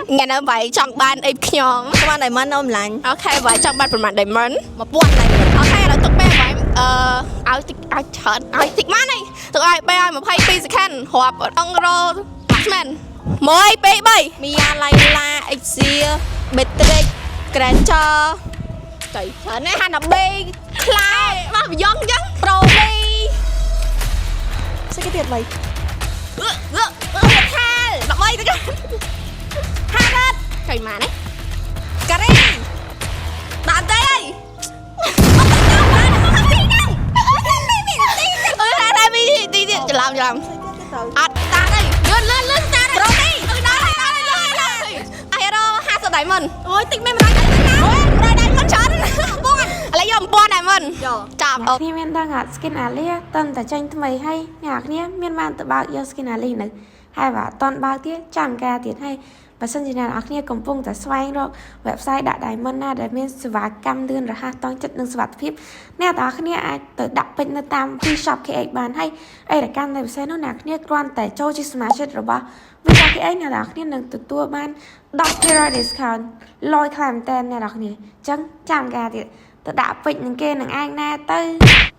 ថ្ងៃនេះបាយចង់បានអីខ្ញុំ បាន diamond អូម្លាញ់ Okay បាយចង់បានប្រហែល diamond 1000 diamond Okay ឥឡូវទុកពេលបាយឲ្យតិចឲ្យច្រើនឲ្យតិចមកនេះទុកឲ្យពេលឲ្យ22 second រាប់អង្រ marksman 1 2 3 មីយ៉ាឡៃឡាអិចសៀបេត្រិកក្រែនច ចៃច្រើនណាស់ហាណាបេខ្លែមកបយ៉ងអញ្ចឹង ប្រូលីស្អីគេទៀតបី អឺអឺអឺខាល13ទៅកាន់ ហារ៉ាត់ ចៃម៉ានេះ ការ៉េ បានទេអីអើរ៉ារ៉ាមីទីទីច្រឡំច្រឡំអត់តាអីលឿនលឿនលឿនតាប្រូទីដល់ដល់ដល់អាយរ៉ូ50 diamond អូយតិចមែនម្ដង អូយ100 diamond ច្រើនណាស់1000ឥឡូវយក1000 diamond យក ចាប់ អ្នកគ្នាមានដឹងអត់ skin Alia តើតែចេញថ្មីហើយអ្នកគ្នាមានបានទៅបើកយក skin Alia នៅហើយបើអត់តន់បើកទៀតចាំការទៀតហើយបើសិនជាអ្នកនរគ្នាកំពុងតែស្វែងរក website ដាក់ diamond ណាដែលមានសេវាកម្មលឿនរហ័សតង់ចិត្តនិងសុវត្ថិភាពអ្នកទាំងអស់គ្នាអាចទៅដាក់ពេជ្រនៅតាម Vshop KH បានហើយអីដែលកាន់តែពិសេសនោះអ្នកគ្នាគ្រាន់តែចូលជាសមាជិករបស់ Vshop KH អ្នកទាំងអស់គ្នានឹងទទួលបាន10% discount លយខ្លាំងមែនតើអ្នកទាំងអស់គ្នាអញ្ចឹងចាំការទៀតទៅដាក់ពេជ្រនឹងគេនឹងឯងណែទៅ។